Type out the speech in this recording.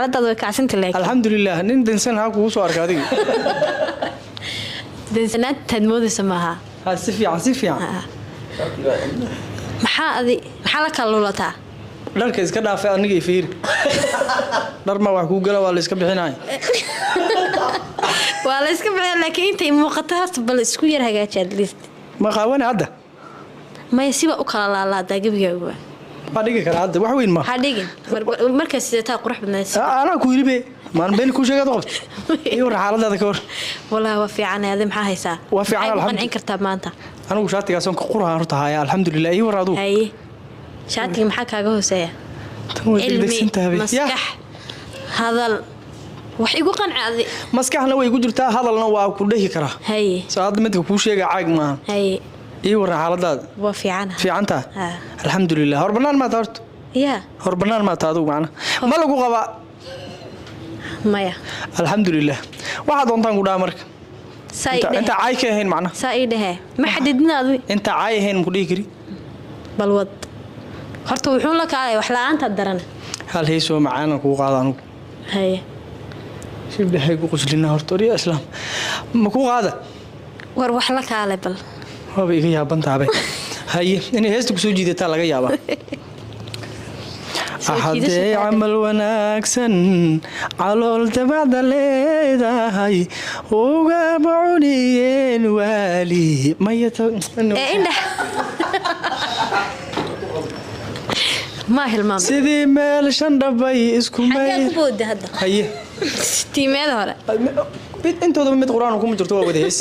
Xaaladaada way kacsanta laakiin. Alxamdulilah, nin dansan ha kugu soo arka adiga. Dansanaantaad moodaysa maaha. Ha, si fiican, si fiican. Maxaa adi, maxaa la kala lulataa? Dharka iska dhaafay, aniga i fiiri. Dhar ma wax kuu gala, waa la iska bixinaya. Waa la iska bixiya, laakiin intay muuqato horta bal isku yar hagaaji at least. Ma qaawane hadda? Maya, siba u kala laalaadaa gebigaaguba. Waa dhigi karaa hadda, wax weyn ma. Ha dhigin. Markaa sidataa qurux badnayd. Anaa ku yidhi be, maan been kuu sheegaad qabto. Iyo war, xaaladaada ka war. Wallaahi waa fiican. Adi maxaa haysaa? Waa fiican, Maxay ku alxamdu. qancin kartaa maanta? Anigu shaatigaas ka qurahan horta haya, alxamdulilah. Iyo war adugu. Haye, shaatiga maxaa kaaga hooseeya? Tan way Cilmi, degdegsan tahay. maskax, hadal, wax igu qanci adi. Maskaxna way ku jirtaa, hadalna waa ku dhehi karaa. Haye. Soo hadda midka kuu sheega caag maaha. Haye. Ii waran xaaladaada. Waa fiicana. Fiicantaa? Ha. Alxamdulilah. Hor bannaan maata horta? Yaa? Hor bannaan maata adugu, macna ma lagu qabaa? Maya. Alxamdulilah. Waxaa doontaan ku dhaha marka. Saa ii inta dhehe. Caay ka ahayn macna. Saa ii dhehe, ma xadidina adi. Inta caay ahayn ma ku dhihi kari. Bal wad horta, wuxuu la kaalay wax la-aanta daran. Hal heesoo macaanan kugu qaada anugu. Haye. Shibdhahay ku quslina horta, oriya islaam ma ku qaada? War wax la kaalay bal. Waaba iga yaaban taabay. Haye, inay heesta kusoo jiidataa laga yaabaa. Soo Axadee jiidasho. Camal wanaagsan calool dabacda leedahay ugama cuniyeen waali maya. Ee, indhax ma hilmaamay. Sidii meel shandhabay isku Xagee may ku booda hadda? Haye. Tiimeeda hore. Mid intoodaba mid qur-aan kuma jirto, waa wada hees.